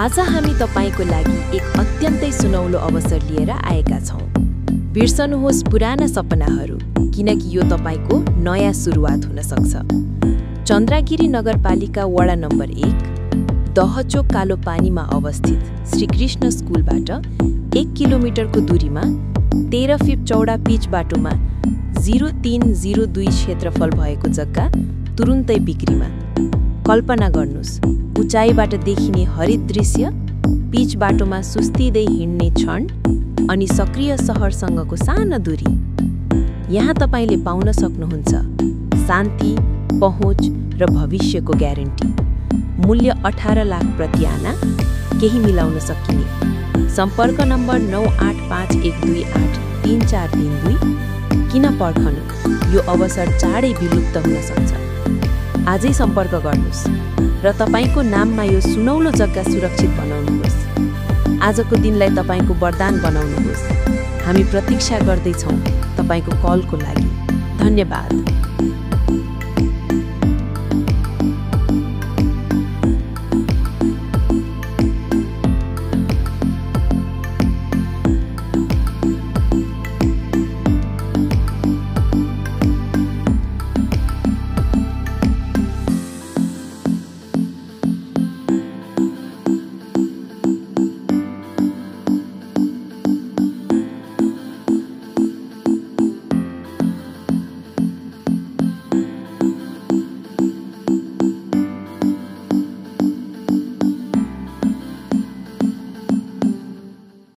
आज हामी तपाईको लागि एक अत्यन्तै सुनौलो अवसर लिएर आएका छौं। बिर्सनुहोस् पुराना सपनाहरू, किनकि यो तपाईको नयाँ सुरुवात हुन सक्छ। चन्द्रागिरी नगरपालिका वडा नम्बर 1 दहचोक कालो पानीमा अवस्थित श्रीकृष्ण स्कुलबाट 1 किलोमिटरको दूरीमा 13 फिट चौडा पिच बाटोमा 0302 क्षेत्रफल भएको जग्गा तुरुन्तै बिक्रीमा। कल्पना गर्नुस्, उचाइबाट देखिने हरित दृश्य, पिच बाटोमा सुस्तिँदै हिँड्ने क्षण अनि सक्रिय सहरसँगको सानो दूरी। यहाँ तपाईले पाउन सक्नुहुन्छ शान्ति, पहुँच र भविष्यको ग्यारेन्टी। मूल्य 18 लाख प्रति आना, केही मिलाउन सकिने। सम्पर्क नम्बर 9851283432। किन पर्खनु, यो अवसर चाँडै विलुप्त हुन सक्छ। आजै सम्पर्क गर्नुस् र तपाईको नाममा यो सुनौलो जग्गा सुरक्षित बनाउनुहोस्। आजको दिनलाई तपाईको वरदान बनाउनुहोस्। हामी प्रतीक्षा गर्दैछौँ तपाईको कलको लागि। धन्यवाद।